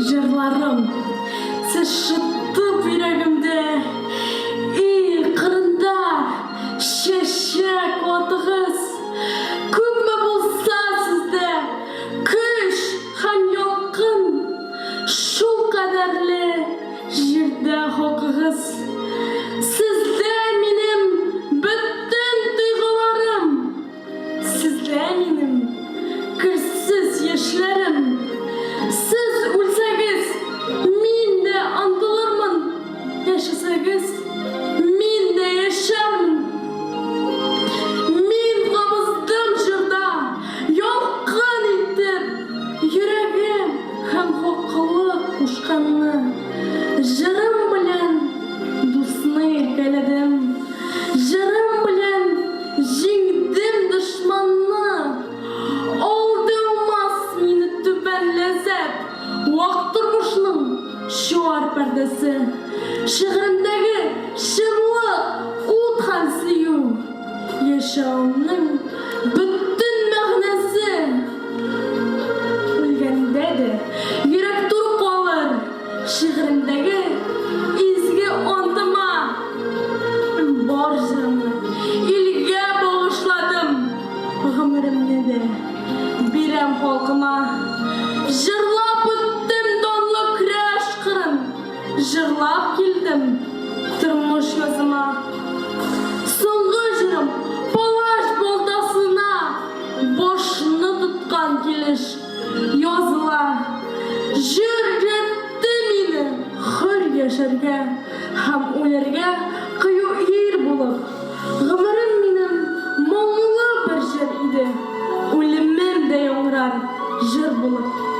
Җырларым, сез шытып йөрәгемдә, Ил кырында чәчәк атыгыз. Күпме булса сездә көч һәм ялкын, Шулкадәрле җирдә хакыгыз. Сездә минем бөтен тойгыларым. Сездә минем керсез яшьләрем. Сез үлсәгез, мин дә онтылырмын, яшәсәгез, мин дә яшәрмен. Мин кабыздым җырда ялкын итеп йөрәгем һәм хаклык кушканны. Җырым белән дусны иркәләдем. Җырым белән җиңдем дошманны, Алдалмас мине түбән ләззәт, Вак тормышның чуар пәрдәсе. Шигъремдәге чынлык, ут һәм сөю, Яшәвемнең бөтен мәгънәсе. Үлгәндә дә йөрәк тур калыр. Шигыремдәге изге антыма бар җырымны илгә багышладым, гомеремне дә бирәм халкыма. Җырлап үттем данлы көрәш кырын, җырлап килдем тормыш языма. Соңгы җырым палач балтасына башны тоткан килеш. Языла. Җыр өйрәтте мине хөр яшәргә һәм үләргә кыю ир булып. Гомерем минем моңлы бер җыр иде, үлемем дә яңгырар җыр булып.